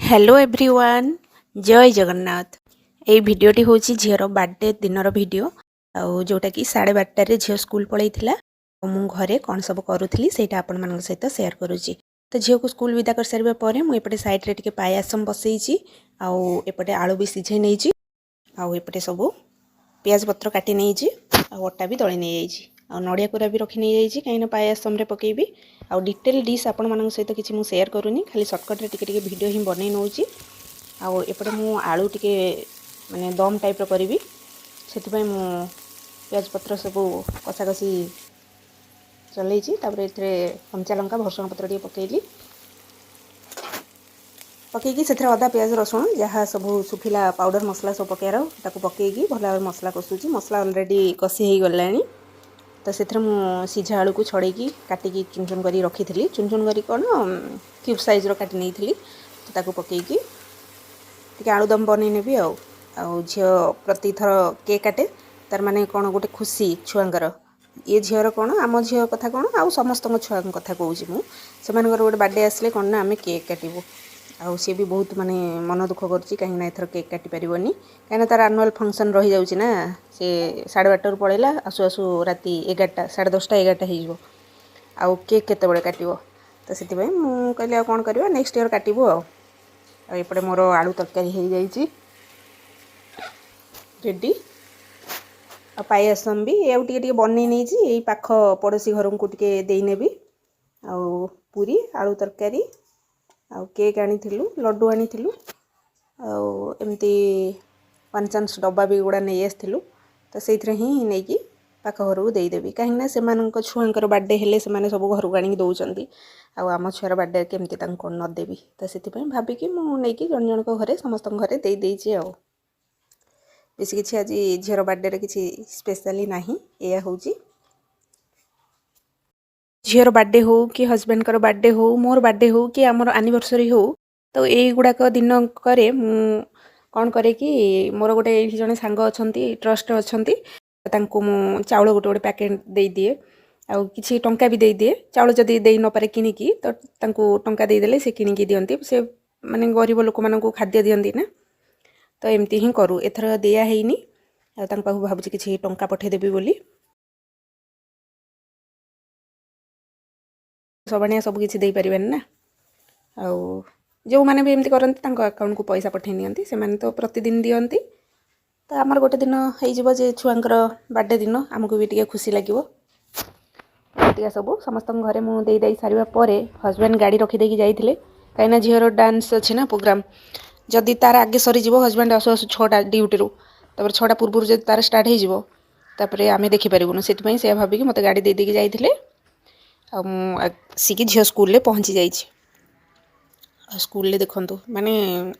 Hello everyone, ଜୟ ଜଗନ୍ନାଥ। ଏଇ ଭିଡ଼ିଓଟି ହେଉଛି ଝିଅର ବାର୍ଥଡେ ଦିନର ଭିଡ଼ିଓ, ଆଉ ଯେଉଁଟାକି 12:30ରେ ଝିଅ ସ୍କୁଲ ପଳେଇଥିଲା ଆଉ ମୁଁ ଘରେ କ'ଣ ସବୁ କରୁଥିଲି, ସେଇଟା ଆପଣମାନଙ୍କ ସହିତ ସେୟାର କରୁଛି। ତ ଝିଅକୁ ସ୍କୁଲ ବିଦା କରିସାରିବା ପରେ ମୁଁ ଏପଟେ ସାଇଡ଼୍ରେ ଟିକେ ପାୟାସମ ବସେଇଛି, ଆଉ ଏପଟେ ଆଳୁ ବି ସିଝେଇ ନେଇଛି, ଆଉ ଏପଟେ ସବୁ ପିଆଜ ପତ୍ର କାଟି ନେଇଛି, ଆଉ ଅଟା ବି ଦଳି ନେଇଯାଇଛି, ଆଉ ନଡ଼ିଆ କୋରା ବି ରଖି ନେଇଯାଇଛି, କାହିଁକିନା ପାୟାସମରେ ପକେଇବି। ଆଉ ଡିଟେଲ୍ ଡିସ୍ ଆପଣମାନଙ୍କ ସହିତ କିଛି ମୁଁ ସେୟାର କରୁନି, ଖାଲି ସର୍ଟକଟ୍ରେ ଟିକେ ଟିକେ ଭିଡ଼ିଓ ହିଁ ବନେଇ ନେଉଛି। ଆଉ ଏପଟେ ମୁଁ ଆଳୁ ଟିକେ ମାନେ ଦମ୍ ଟାଇପ୍ର କରିବି, ସେଥିପାଇଁ ମୁଁ ପିଆଜ ପତ୍ର ସବୁ କଷାକଷି ଚଲେଇଛି। ତାପରେ ଏଥିରେ କଞ୍ଚା ଲଙ୍କା, ଭରସୁଙ୍ଗା ପତ୍ର ଟିକେ ପକେଇଲି। ପକେଇକି ସେଥିରେ ଅଦା, ପିଆଜ, ରସୁଣ, ଯାହା ସବୁ ଶୁଖିଲା ପାଉଡ଼ର ମସଲା ସବୁ ପକେଇବାର, ତାକୁ ପକେଇକି ଭଲ ଭାବରେ ମସଲା କଷୁଛି। ମସଲା ଅଲରେଡ଼ି କଷି ହେଇଗଲାଣି। ତ ସେଥିରେ ମୁଁ ସିଝା ଆଳୁକୁ ଛଡ଼େଇକି କାଟିକି ଚୁନ ଚୁନ କରି ରଖିଥିଲି। ଚୁନ ଚୁନ କରି କ'ଣ, କ୍ୟୁବ୍ ସାଇଜ୍ର କାଟି ନେଇଥିଲି। ତ ତାକୁ ପକେଇକି ଟିକେ ଆଳୁଦମ ବନେଇ ନେବି। ଆଉ ଝିଅ ପ୍ରତିଥର କେକ୍ କାଟେ, ତାର ମାନେ କ'ଣ ଗୋଟେ ଖୁସି ଛୁଆଙ୍କର। ଇଏ ଝିଅର କ'ଣ, ଆମ ଝିଅ କଥା କ'ଣ, ଆଉ ସମସ୍ତଙ୍କ ଛୁଆଙ୍କ କଥା କହୁଛି ମୁଁ, ସେମାନଙ୍କର ଗୋଟେ ବାର୍ଥଡେ ଆସିଲେ କ'ଣ ନା ଆମେ କେକ୍ କାଟିବୁ। ଆଉ ସିଏ ବି ବହୁତ ମାନେ ମନ ଦୁଃଖ କରୁଛି, କାହିଁକିନା ଏଥର କେକ୍ କାଟି ପାରିବନି, କାହିଁକିନା ତାର ଆନୁଆଲ୍ ଫଙ୍କସନ୍ ରହିଯାଉଛି ନା। ସେ 12:30ରୁ ପଳେଇଲା, ଆସୁ ଆସୁ ରାତି 11ଟା, 10:30, 11ଟା ହେଇଯିବ। ଆଉ କେକ୍ କେତେବେଳେ କାଟିବ? ତ ସେଥିପାଇଁ ମୁଁ କହିଲି, ଆଉ କ'ଣ କରିବା, ନେକ୍ସଟ ଇୟର୍ କାଟିବୁ। ଆଉ ଏପଟେ ମୋର ଆଳୁ ତରକାରୀ ହେଇଯାଇଛି ରେଡ଼ି, ଆଉ ପାୟାସମ ବି ଆଉ ଟିକେ ଟିକେ ବନେଇ ନେଇଛି, ଏଇ ପାଖ ପଡ଼ୋଶୀ ଘରଙ୍କୁ ଟିକେ ଦେଇନେବି। ଆଉ ପୁରୀ ଆଳୁ ତରକାରୀ ଆଉ କେକ୍ ଆଣିଥିଲୁ, ଲଡ଼ୁ ଆଣିଥିଲୁ, ଆଉ ଏମିତି ୱାନ୍ ଚାନ୍ସ ଡବା ବି ଗୁଡ଼ା ନେଇ ଆସିଥିଲୁ। ତ ସେଇଥିରେ ହିଁ ନେଇକି ପାଖ ଘରକୁ ଦେଇଦେବି, କାହିଁକିନା ସେମାନଙ୍କ ଛୁଆଙ୍କର ବାର୍ଥଡେ ହେଲେ ସେମାନେ ସବୁ ଘରକୁ ଆଣିକି ଦେଉଛନ୍ତି, ଆଉ ଆମ ଛୁଆର ବାର୍ଥଡେ କେମିତି ତାଙ୍କୁ କ'ଣ ନ ଦେବି? ତ ସେଥିପାଇଁ ଭାବିକି ମୁଁ ନେଇକି ଜଣ ଜଣଙ୍କ ଘରେ, ସମସ୍ତଙ୍କ ଘରେ ଦେଇଦେଇଛି। ଆଉ ବେଶୀ କିଛି ଆଜି ଝିଅର ବାର୍ଥଡେରେ କିଛି ସ୍ପେଶାଲି ନାହିଁ, ଏଇଆ ହେଉଛି। ଝିଅର ବାର୍ଥଡେ ହଉ କି ହଜବେଣ୍ଡଙ୍କର ବାର୍ଥଡେ ହଉ, ମୋର ବାର୍ଥଡେ ହଉ କି ଆମର ଆନିଭର୍ସରୀ ହଉ, ତ ଏଇଗୁଡ଼ାକ ଦିନକରେ ମୁଁ କ'ଣ କରେ କି ମୋର ଗୋଟେ ଏଇଠି ଜଣେ ସାଙ୍ଗ ଅଛନ୍ତି, ଟ୍ରଷ୍ଟ ଅଛନ୍ତି, ତାଙ୍କୁ ମୁଁ ଚାଉଳ ଗୋଟେ ଗୋଟେ ପ୍ୟାକେଟ୍ ଦେଇଦିଏ ଆଉ କିଛି ଟଙ୍କା ବି ଦେଇଦିଏ। ଚାଉଳ ଯଦି ଦେଇ ନପାରେ କିଣିକି, ତ ତାଙ୍କୁ ଟଙ୍କା ଦେଇଦେଲେ ସେ କିଣିକି ଦିଅନ୍ତି। ସେ ମାନେ ଗରିବ ଲୋକମାନଙ୍କୁ ଖାଦ୍ୟ ଦିଅନ୍ତି ନା, ତ ଏମିତି ହିଁ କରୁ। ଏଥର ଦିଆ ହେଇନି, ଆଉ ତାଙ୍କ ପାଖକୁ ଭାବୁଛି କିଛି ଟଙ୍କା ପଠେଇଦେବି ବୋଲି। ସବାଣିଆ ସବୁ କିଛି ଦେଇପାରିବେନି ନା। ଆଉ ଯେଉଁମାନେ ବି ଏମିତି କରନ୍ତି, ତାଙ୍କ ଆକାଉଣ୍ଟକୁ ପଇସା ପଠେଇ ନିଅନ୍ତି। ସେମାନେ ତ ପ୍ରତିଦିନ ଦିଅନ୍ତି। ତ ଆମର ଗୋଟେ ଦିନ ହେଇଯିବ ଯେ ଛୁଆଙ୍କର ବାର୍ଥଡେ ଦିନ ଆମକୁ ବି ଟିକେ ଖୁସି ଲାଗିବ। ଏତିକା ସବୁ ସମସ୍ତଙ୍କ ଘରେ ମୁଁ ଦେଇ ଦେଇ ସାରିବା ପରେ ହଜବେଣ୍ଡ ଗାଡ଼ି ରଖିଦେଇକି ଯାଇଥିଲେ, କାହିଁକିନା ଝିଅର ଡାନ୍ସ ଅଛି ନା ପ୍ରୋଗ୍ରାମ୍। ଯଦି ତାର ଆଗେ ସରିଯିବ, ହଜବେଣ୍ଡ ଆସୁ ଆସୁ 6ଟା ଡ୍ୟୁଟିରୁ, ତାପରେ 6ଟା ପୂର୍ବରୁ ଯଦି ତାର ଷ୍ଟାର୍ଟ ହେଇଯିବ, ତାପରେ ଆମେ ଦେଖିପାରିବୁନୁ। ସେଥିପାଇଁ ସେୟା ଭାବିକି ମୋତେ ଗାଡ଼ି ଦେଇ ଦେଇକି ଯାଇଥିଲେ। ଆଉ ମୁଁ ଆସିକି ଝିଅ ସ୍କୁଲରେ ପହଞ୍ଚି ଯାଇଛି। ଆଉ ସ୍କୁଲରେ ଦେଖନ୍ତୁ, ମାନେ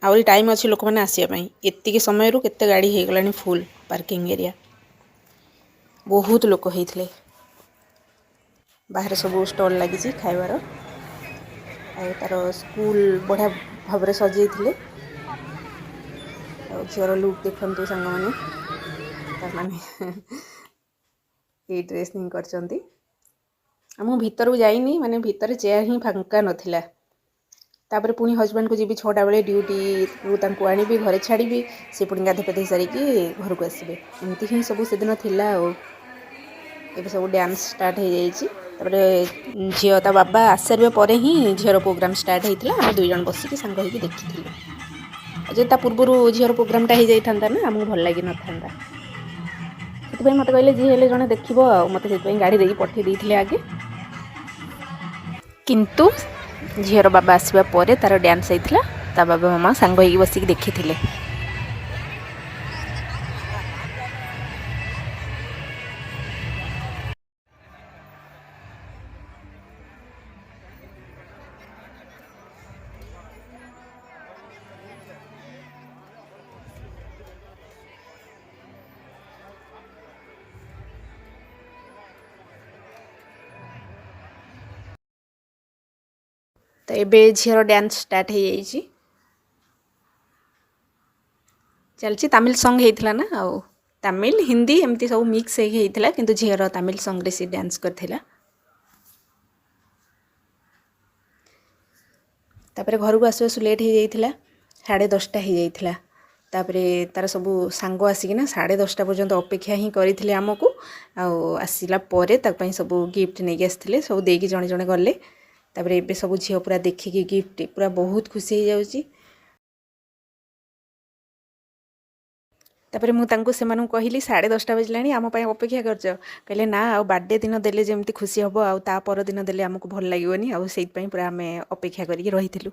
ଆହୁରି ଟାଇମ୍ ଅଛି ଲୋକମାନେ ଆସିବା ପାଇଁ, ଏତିକି ସମୟରୁ କେତେ ଗାଡ଼ି ହେଇଗଲାଣି ଫୁଲ୍ ପାର୍କିଂ ଏରିଆ। ବହୁତ ଲୋକ ହେଇଥିଲେ। ବାହାରେ ସବୁ ଷ୍ଟଲ୍ ଲାଗିଛି ଖାଇବାର। ଆଉ ତାର ସ୍କୁଲ ବଢ଼ିଆ ଭାବରେ ସଜେଇଥିଲେ। ଆଉ ଝିଅର ଲୁକ୍ ଦେଖନ୍ତୁ ସାଙ୍ଗମାନେ, ତାର ମାନେ ଏଇ ଡ୍ରେସ୍ ହିଁ କରିଛନ୍ତି। ଆଉ ମୁଁ ଭିତରକୁ ଯାଇନି, ମାନେ ଭିତରେ ଚେୟାର ହିଁ ଫାଙ୍କା ନଥିଲା। ତାପରେ ପୁଣି ହଜବେଣ୍ଡକୁ ଯିବି 6ଟା ବେଳେ ଡ୍ୟୁଟିରୁ, ତାଙ୍କୁ ଆଣିବି, ଘରେ ଛାଡ଼ିବି, ସେ ପୁଣି ଗାଧୋଇ ପାଧୋଇ ସାରିକି ଘରକୁ ଆସିବେ। ଏମିତି ହିଁ ସବୁ ସେଦିନ ଥିଲା। ଆଉ ଏବେ ସବୁ ଡ୍ୟାନ୍ସ ଷ୍ଟାର୍ଟ ହେଇଯାଇଛି। ତାପରେ ଝିଅ ତା ବାବା ଆସିସାରିବା ପରେ ହିଁ ଝିଅର ପ୍ରୋଗ୍ରାମ୍ ଷ୍ଟାର୍ଟ ହେଇଥିଲା। ଆମେ ଦୁଇ ଜଣ ବସିକି ସାଙ୍ଗ ହେଇକି ଦେଖିଥିଲୁ। ଆଉ ଯଦି ତା ପୂର୍ବରୁ ଝିଅର ପ୍ରୋଗ୍ରାମଟା ହେଇଯାଇଥାନ୍ତା ନା, ଆମକୁ ଭଲ ଲାଗିନଥାନ୍ତା। ସେଥିପାଇଁ ମୋତେ କହିଲେ, ଯିଏ ହେଲେ ଜଣେ ଦେଖିବ। ଆଉ ମୋତେ ସେଥିପାଇଁ ଗାଡ଼ି ଦେଇକି ପଠେଇ ଦେଇଥିଲେ ଆଗେ। କିନ୍ତୁ ଝିଅର ବାବା ଆସିବା ପରେ ତାର ଡ୍ୟାନ୍ସ ହେଇଥିଲା, ତା ବାବା ମାମା ସାଙ୍ଗ ହେଇକି ବସିକି ଦେଖିଥିଲେ। ତ ଏବେ ଝିଅର ଡ୍ୟାନ୍ସ ଷ୍ଟାର୍ଟ ହେଇଯାଇଛି, ଚାଲିଛି। ତାମିଲ ସଙ୍ଗ୍ ହେଇଥିଲା ନା, ଆଉ ତାମିଲ, ହିନ୍ଦୀ ଏମିତି ସବୁ ମିକ୍ସ ହେଇକି ହେଇଥିଲା, କିନ୍ତୁ ଝିଅର ତାମିଲ ସଙ୍ଗ୍ରେ ସେ ଡ୍ୟାନ୍ସ କରିଥିଲା। ତାପରେ ଘରକୁ ଆସୁ ଆସୁ ଲେଟ୍ ହେଇଯାଇଥିଲା। 10:30 ହେଇଯାଇଥିଲା। ତାପରେ ତାର ସବୁ ସାଙ୍ଗ ଆସିକିନା 10:30 ପର୍ଯ୍ୟନ୍ତ ଅପେକ୍ଷା ହିଁ କରିଥିଲେ ଆମକୁ। ଆଉ ଆସିଲା ପରେ ତା ପାଇଁ ସବୁ ଗିଫ୍ଟ ନେଇକି ଆସିଥିଲେ, ସବୁ ଦେଇକି ଜଣେ ଜଣେ ଗଲେ। ତାପରେ ଏବେ ସବୁ ଝିଅ ପୁରା ଦେଖିକି ଗିଫ୍ଟ ପୁରା ବହୁତ ଖୁସି ହେଇଯାଉଛି। ତାପରେ ମୁଁ ତାଙ୍କୁ ସେମାନଙ୍କୁ କହିଲି, 10:30 ବାଜିଲାଣି, ଆମ ପାଇଁ ଅପେକ୍ଷା କରିଛ? କହିଲେ, ନା, ଆଉ ବାର୍ଥଡେ ଦିନ ଦେଲେ ଯେମିତି ଖୁସି ହେବ, ଆଉ ତା ପରଦିନ ଦେଲେ ଆମକୁ ଭଲ ଲାଗିବନି। ଆଉ ସେଇଥିପାଇଁ ପୁରା ଆମେ ଅପେକ୍ଷା କରିକି ରହିଥିଲୁ।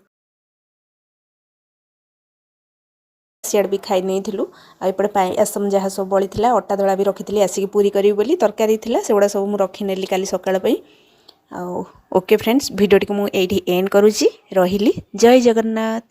ସିଆଡ଼େ ବି ଖାଇ ନେଇଥିଲୁ। ଆଉ ଏପଟେ ପାୟସମ ଯାହା ସବୁ ବଳିଥିଲା, ଅଟା ଦଳା ବି ରଖିଥିଲି ଆସିକି ପୁରୀ କରିବି ବୋଲି, ତରକାରୀ ଥିଲା, ସେଗୁଡ଼ା ସବୁ ମୁଁ ରଖିନେଲି କାଲି ସକାଳ ପାଇଁ। ଆଉ ଓକେ ଫ୍ରେଣ୍ଡସ୍, ଭିଡ଼ିଓଟିକୁ ମୁଁ ଏଇଠି ଏଣ୍ଡ କରୁଛି। ରହିଲି, ଜୟ ଜଗନ୍ନାଥ।